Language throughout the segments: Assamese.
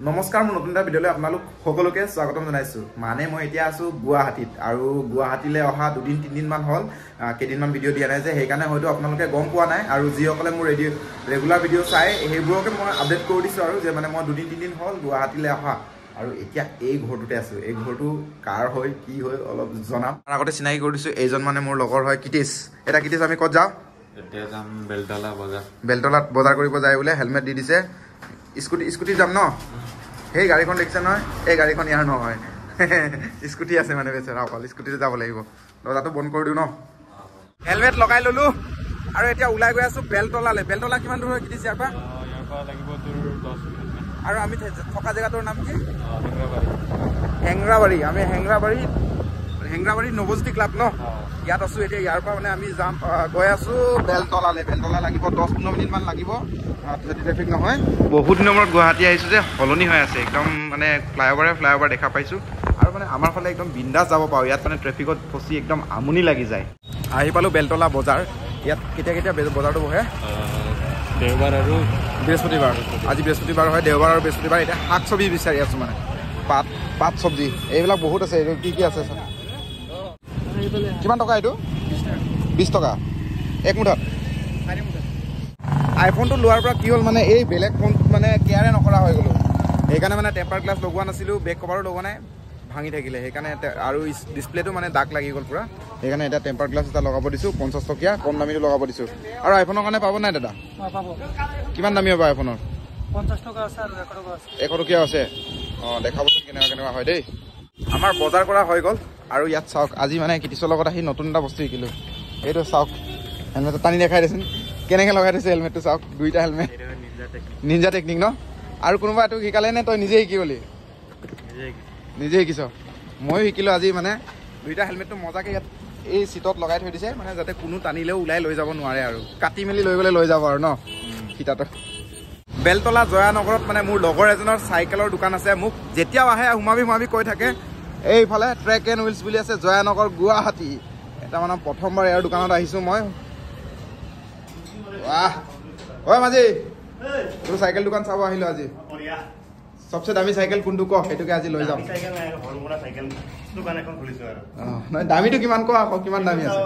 নমস্কাৰ, মোৰ নতুন এটা ভিডিঅ'লৈ আপোনালোক সকলোকে স্বাগতম জনাইছোঁ। মানে মই এতিয়া আছোঁ গুৱাহাটীত আৰু গুৱাহাটীলৈ অহা দুদিন তিনিদিনমান হ'ল, কেইদিনমান ভিডিঅ' দিয়া নাই যে সেইকাৰণে হয়তো আপোনালোকে গম পোৱা নাই। আৰু যিসকলে মোৰ ৰেগুলাৰ ভিডিঅ' চাই সেইবোৰকে মই আপডেট কৰি দিছোঁ আৰু যে মানে মই দুদিন তিনিদিন হ'ল গুৱাহাটীলৈ অহা আৰু এতিয়া এই ঘৰটোতে আছোঁ। এই ঘৰটো কাৰ হয় কি হয় অলপ জনাম। তাৰ আগতে চিনাকি কৰি দিছোঁ, এইজন মানে মোৰ লগৰ হয় কিটিছ। এটা কিটিছ, আমি ক'ত যাওঁ? এতিয়া যাম বেলতলা বজাৰ। বেলতলাত বজাৰ কৰিব যায় বোলে, হেলমেট দি দিছে। স্কুটি যাম ন? সেই গাড়ীখন দেখিছে নহয়, এই গাড়ীখন ইয়াৰ নহয়, স্কুটি আছে মানে বেচেৰা, অকল স্কুটিতে যাব লাগিব। দৰ্জাটো বন্ধ কৰি দিওঁ ন। হেলমেট লগাই ল'লো আৰু এতিয়া ওলাই গৈ আছোঁ বেলতলালৈ। বেলতলা কিমান দূৰ হয় কিটিছ ইয়াৰ পৰা? আৰু আমি থকা জেগাটোৰ নাম কি? হেংৰাবাৰী। আমি হেংৰাবাৰী নৱজ্যোতি ক্লাব ন, ইয়াত আছোঁ এতিয়া। ইয়াৰ পৰা মানে আমি যাম, গৈ আছোঁ বেলতলালৈ। বেলতলা লাগিব 10-15 মিনিটমান লাগিব যদি ট্ৰেফিক নহয়। বহুত দিনৰ মূৰত গুৱাহাটী আহিছোঁ যে সলনি হৈ আছে একদম, মানে ফ্লাইঅভাৰে দেখা পাইছোঁ। আৰু মানে আমাৰ ফালে একদম বিন্দাছ যাব পাৰোঁ, ইয়াত মানে ট্ৰেফিকত ফচি একদম আমনি লাগি যায়। আহি পালোঁ বেলতলা বজাৰ। ইয়াত কেতিয়া কেতিয়া বজাৰটো বহে? দেওবাৰ আৰু বৃহস্পতিবাৰ। আজি বৃহস্পতিবাৰ হয়, দেওবাৰ আৰু বৃহস্পতিবাৰ। এতিয়া শাক চব্জি বিচাৰি আছোঁ, মানে পাত চব্জি এইবিলাক বহুত আছে। এইটো কি কি আছে? কিমান টকা এইটো? 20 টকা এক মুঠাত। আইফোনটো লোৱাৰ পৰা কি হ'ল মানে এই বেলেগ ফোন মানে কেয়াৰে নকৰা হৈ গ'লোঁ, সেইকাৰণে মানে টেম্পাৰ গ্লাছ লগোৱা নাছিলোঁ, বেক কভাৰো লগোৱা নাই, ভাঙি থাকিলে সেইকাৰণে। আৰু ডিছপ্লেটো মানে দাগ লাগি গ'ল পূৰা, সেইকাৰণে এতিয়া টেম্পাৰ গ্লাছ এটা লগাব দিছোঁ, 50 টকীয়া কম দামীটো লগাব দিছোঁ। আৰু আইফোনৰ কাৰণে পাব নাই দাদা? কিমান দামী হ'ব আইফোনৰ? 50 টকা আছে আৰু 100 টকা আছে। 100 টকীয়া আছে। অঁ, দেখাবচোন কেনেকুৱা কেনেকুৱা হয় দেই। আমাৰ বজাৰ কৰা হৈ গ'ল। আৰু ইয়াত চাওক, আজি মানে কিটিছৰ লগত আহি নতুন এটা বস্তু শিকিলোঁ। এইটো চাওক, হেলমেটটো টানি দেখাই দেচোন কেনেকৈ লগাই থৈছে হেলমেটটো। চাওক, দুইটা হেলমেট, নিঞ্জা টেকনিক ন। আৰু কোনোবা এইটো শিকালে নে তই নিজে শিকি গ'লি? নিজে শিকিছ? ময়ো শিকিলোঁ আজি। মানে দুইটা হেলমেটটো মজাকৈ ইয়াত এই চিটত লগাই থৈ দিছে, মানে যাতে কোনো টানিলেও ওলাই লৈ যাব নোৱাৰে আৰু কাটি মেলি লৈ গ'লে লৈ যাব আৰু ন ফিটাটো। বেলতলা জয়ানগৰত মানে মোৰ লগৰ এজনৰ চাইকেলৰ দোকান আছে, মোক যেতিয়াও আহে সোমাবি সোমাবি কৈ থাকে। এইফালে ট্ৰেক এণ্ড হুইলছ বুলি আছে, জয়ানগৰ গুৱাহাটী। এটা মানে প্ৰথমবাৰ ইয়াৰ দোকানত আহিছোঁ মই। ৱাহ ঐ মাজি, তোৰ চাইকেল দোকান চাব আহিলোঁ আজি। চবচে দামী চাইকেল কোনটো ক, সেইটোকে আজি লৈ যাম। নহয় দামীটো কিমান ক আকৌ, কিমান দামী আছে?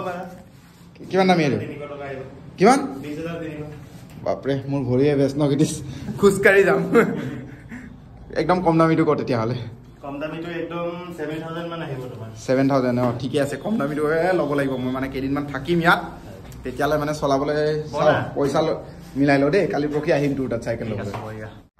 কিমান দামী এইটো? কিমান? বাপৰে, মোৰ ভৰিয়ে বেচ ন কিটিছ, খোজকাঢ়ি যাম। একদম কম দামীটো ক তেতিয়াহ'লে। কম দামীটো একদম 7000 মান আহিব তোমাৰ। 7000? অঁ ঠিকে আছে, কম দামীটোৱে ল'ব লাগিব মই। মানে কেইদিনমান থাকিম ইয়াত, তেতিয়ালৈ মানে চলাবলৈ চাওঁ, পইচা মিলাই লওঁ দেই। কালি পৰহি আহিম তোৰ তাত চাইকেল ল'বলৈ।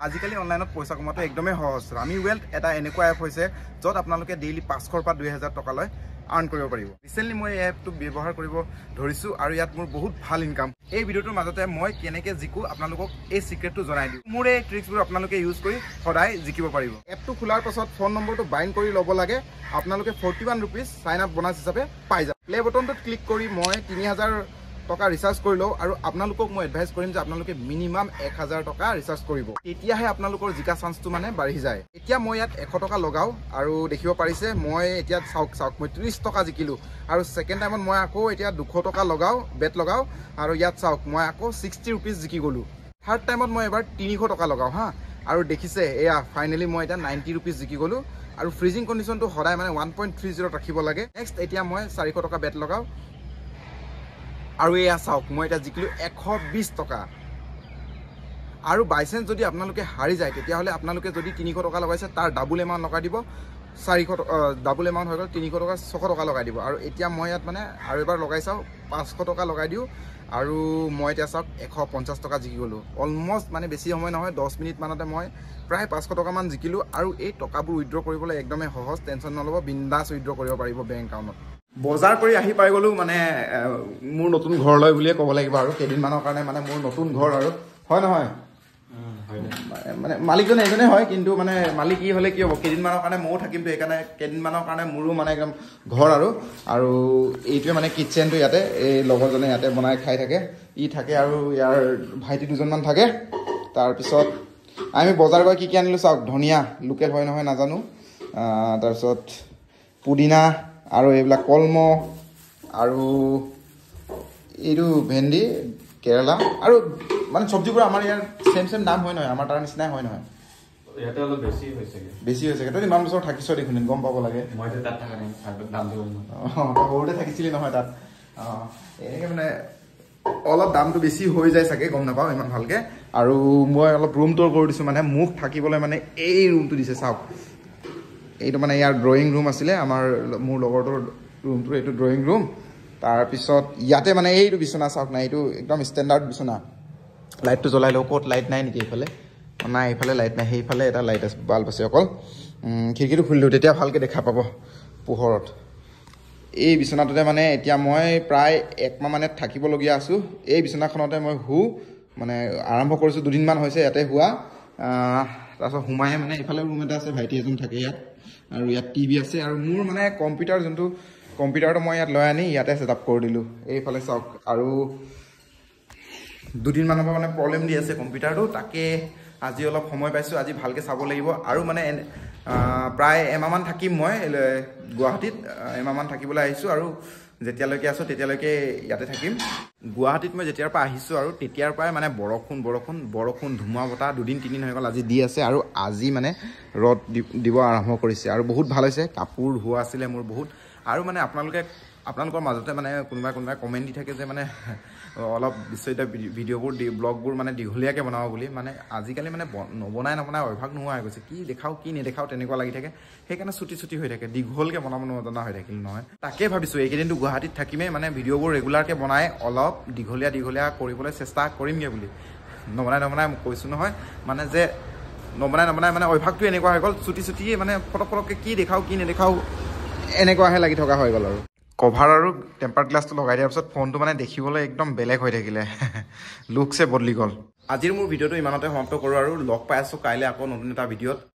আজিকালি অনলাইনত পইচা কমোৱাটো একদমেই সহজ। ৰামি ৱেল্থ এটা এনেকুৱা এপ হৈছে য'ত আপোনালোকে ডেইলি 500ৰ পৰা 2000 টকালৈ আৰ্ণ কৰিব পাৰিব। ৰিচেণ্টলি মই এই এপটো ব্যৱহাৰ কৰিব ধৰিছোঁ আৰু ইয়াত মোৰ বহুত ভাল ইনকাম। এই ভিডিঅ'টোৰ মাজতে মই কেনেকৈ জিকোঁ আপোনালোকক এই চিক্ৰেটটো জনাই দিওঁ। মোৰ এই ট্ৰিক্সবোৰ আপোনালোকে ইউজ কৰি সদায় জিকিব পাৰিব। এপটো খোলাৰ পাছত ফোন নম্বৰটো বাইণ্ড কৰি ল'ব লাগে। আপোনালোকে 41 ৰুপিজ চাইন আপ বনাছ হিচাপে পাই যাব। প্লে বটনটোত ক্লিক কৰি মই 3000 টকা ৰিচাৰ্জ কৰি লওঁ আৰু আপোনালোকক মই এডভাইচ কৰিম যে আপোনালোকে মিনিমাম 1000 টকা ৰিচাৰ্জ কৰিব, তেতিয়াহে আপোনালোকৰ জিকা চান্সটো মানে বাঢ়ি যায়। এতিয়া মই ইয়াত 100 টকা লগাওঁ আৰু দেখিব পাৰিছে মই এতিয়া চাওক মই 30 টকা জিকিলোঁ। আৰু ছেকেণ্ড টাইমত মই আকৌ এতিয়া 200 টকা লগাওঁ, বেট লগাওঁ আৰু ইয়াত চাওক মই আকৌ 60 ৰুপিজ জিকি গ'লোঁ। থাৰ্ড টাইমত মই এবাৰ 300 টকা লগাওঁ, হা, আৰু দেখিছে এয়া ফাইনেলি মই এতিয়া 90 ৰুপিজ জিকি গ'লোঁ। আৰু ফ্ৰিজিং কণ্ডিশ্যনটো সদায় মানে 1.30 ৰাখিব লাগে। নেক্সট এতিয়া মই 400 টকা বেট লগাওঁ আৰু এয়া চাওক মই এতিয়া জিকিলোঁ 120 টকা। আৰু বাইচান্স যদি আপোনালোকে হাৰি যায় তেতিয়াহ'লে আপোনালোকে যদি 300 টকা লগাইছে তাৰ ডাবুল এমাউণ্ট লগাই দিব, 400 টকা ডাবুল এমাউণ্ট হৈ গ'ল 300 টকা 600 টকা লগাই দিব। আৰু এতিয়া মই ইয়াত মানে আৰু এবাৰ লগাই চাওঁ, 500 টকা লগাই দিওঁ আৰু মই এতিয়া চাওক 150 টকা জিকি গ'লোঁ। অলমষ্ট মানে বেছি সময় নহয়, 10 মিনিটমানতে মই প্ৰায় 500 টকামান জিকিলোঁ। আৰু এই টকাবোৰ উইড্ৰ কৰিবলৈ একদমেই সহজ, টেনশ্যন নল'ব, বিন্দাছ উইড্ৰ কৰিব পাৰিব বেংক একাউণ্টত। বজাৰ কৰি আহি পাই গ'লোঁ মানে মোৰ নতুন ঘৰলৈ বুলিয়ে ক'ব লাগিব আৰু কেইদিনমানৰ কাৰণে মানে মোৰ নতুন ঘৰ আৰু হয় নহয়, মানে মালিকজন এজনে হয়, কিন্তু মানে মালিক ই হ'লে কি হ'ব, কেইদিনমানৰ কাৰণে ময়ো থাকিমতো, সেইকাৰণে কেইদিনমানৰ কাৰণে মোৰো মানে একদম ঘৰ আৰু। আৰু এইটোৱে মানে কিটচেনটো ইয়াতে এই লগৰজনে ইয়াতে বনাই খাই থাকে, ই থাকে আৰু ইয়াৰ ভাইটি দুজনমান থাকে। তাৰপিছত আমি বজাৰ গৈ কি কি আনিলোঁ চাওক, ধনিয়া লোকেল হয় নহয় নাজানো, তাৰপিছত পুদিনা আৰু এইবিলাক কলম আৰু এইটো ভেন্দি, কেৰেলা আৰু মানে চব্জিবোৰ আমাৰ ইয়াৰ চেম চেম দাম হয় নহয়, আমাৰ তাৰ নিচিনাই হয় নহয়। ইয়াতে অলপ বেছি হৈছেগে। বেছি হৈছেগে। তই ইমান বছৰ থাকিছ দেখোন, গম পাব লাগে। মইতো তাত থকা নাই, দামটো। অঁ, তই সৰুতে থাকিছিলি নহয় তাত। অঁ, এনেকৈ মানে অলপ দামটো বেছি হৈ যায় চাগে, গম নাপাওঁ ইমান ভালকৈ। আৰু মই অলপ ৰুম ট'ৰ কৰি দিছোঁ, মানে মোক থাকিবলৈ মানে এই ৰুমটো দিছে। চাওক, এইটো মানে ইয়াৰ ড্ৰয়িং ৰুম আছিলে, আমাৰ মোৰ লগৰটোৰ ৰুমটোৰ এইটো ড্ৰয়িং ৰুম। তাৰপিছত ইয়াতে মানে এইটো বিচনা চাওক না, এইটো একদম ষ্টেণ্ডাৰ্ড বিচনা। লাইটটো জ্বলাই লওঁ। ক'ত লাইট নাই নেকি এইফালে? নাই, এইফালে লাইট নাই, সেইফালে এটা লাইট আছে, বাল্ব আছে অকল। খিৰিকীটো খুলি দিওঁ, তেতিয়া ভালকৈ দেখা পাব পোহৰত। এই বিচনাটোতে মানে এতিয়া মই প্ৰায় একমাহ মানে থাকিবলগীয়া আছোঁ। এই বিচনাখনতে মই শু, মানে আৰম্ভ কৰিছোঁ, দুদিনমান হৈছে ইয়াতে শোৱা। তাৰপিছত সোমাই মানে এইফালে ৰুম এটা আছে, ভাইটি এজন থাকে ইয়াত, আৰু ইয়াত টিভি আছে। আৰু মোৰ মানে কম্পিউটাৰ, যোনটো কম্পিউটাৰটো মই ইয়াত লৈ আনি ইয়াতে ছেট আপ কৰি দিলোঁ। এইফালে চাওক। আৰু দুদিনমানৰ পৰা মানে প্ৰব্লেম দি আছে কম্পিউটাৰটো, তাকে আজি অলপ সময় পাইছোঁ, আজি ভালকৈ চাব লাগিব। আৰু মানে প্ৰায় এমাহমান থাকিম মই গুৱাহাটীত, এমাহমান থাকিবলৈ আহিছোঁ। আৰু যেতিয়ালৈকে আছোঁ তেতিয়ালৈকে ইয়াতে থাকিম। গুৱাহাটীত মই যেতিয়াৰ পৰা আহিছোঁ আৰু তেতিয়াৰ পৰাই মানে বৰষুণ বৰষুণ বৰষুণ, ধুমুহা বতাহ 2-3 দিন হৈ গ'ল আজি দি আছে। আৰু আজি মানে ৰ'দ দিব আৰম্ভ কৰিছে আৰু বহুত ভাল হৈছে। কাপোৰ ধোৱা আছিলে মোৰ বহুত। আৰু মানে আপোনালোকৰ মাজতে মানে কোনোবাই কোনোবাই কমেণ্ট দি থাকে যে মানে অলপ বিশ্ববিদ্যালয় ভিডিঅ'বোৰ, ব্লগবোৰ মানে দীঘলীয়াকৈ বনাব বুলি। মানে আজিকালি মানে নবনাই নবনাই অভ্যাস নোহোৱা হৈ গৈছে, কি দেখাওঁ কি নেদেখাওঁ তেনেকুৱা লাগি থাকে, সেইকাৰণে চুটি চুটি হৈ থাকে, দীঘলকৈ বনাব নজনা হৈ থাকিল নহয়। তাকে ভাবিছোঁ এইকেইদিনটো গুৱাহাটীত থাকিমেই, মানে ভিডিঅ'বোৰ ৰেগুলাৰকৈ বনাই অলপ দীঘলীয়া দীঘলীয়া কৰিবলৈ চেষ্টা কৰিমগৈ বুলি। নবনাই নবনাই কৈছোঁ নহয়, মানে যে নবনাই নবনাই মানে অভ্যাসটো এনেকুৱা হৈ গ'ল, চুটি চুটি মানে ফটক ফটককৈ কি দেখাওঁ কি নেদেখাওঁ এনেকুৱাহে লাগি থকা হৈ গ'ল। আৰু কভাৰ আৰু টেম্পাৰ গ্লাছটো লগাই দিয়াৰ পিছত ফোনটো মানে দেখিবলৈ একদম বেলেগ হৈ থাকিলে, লুকছে বদলি গ'ল। আজিৰ মোৰ ভিডিঅ'টো ইমানতে সমাপ্ত কৰোঁ আৰু লগ পাই আছোঁ কাইলৈ আকৌ নতুন এটা ভিডিঅ'ত।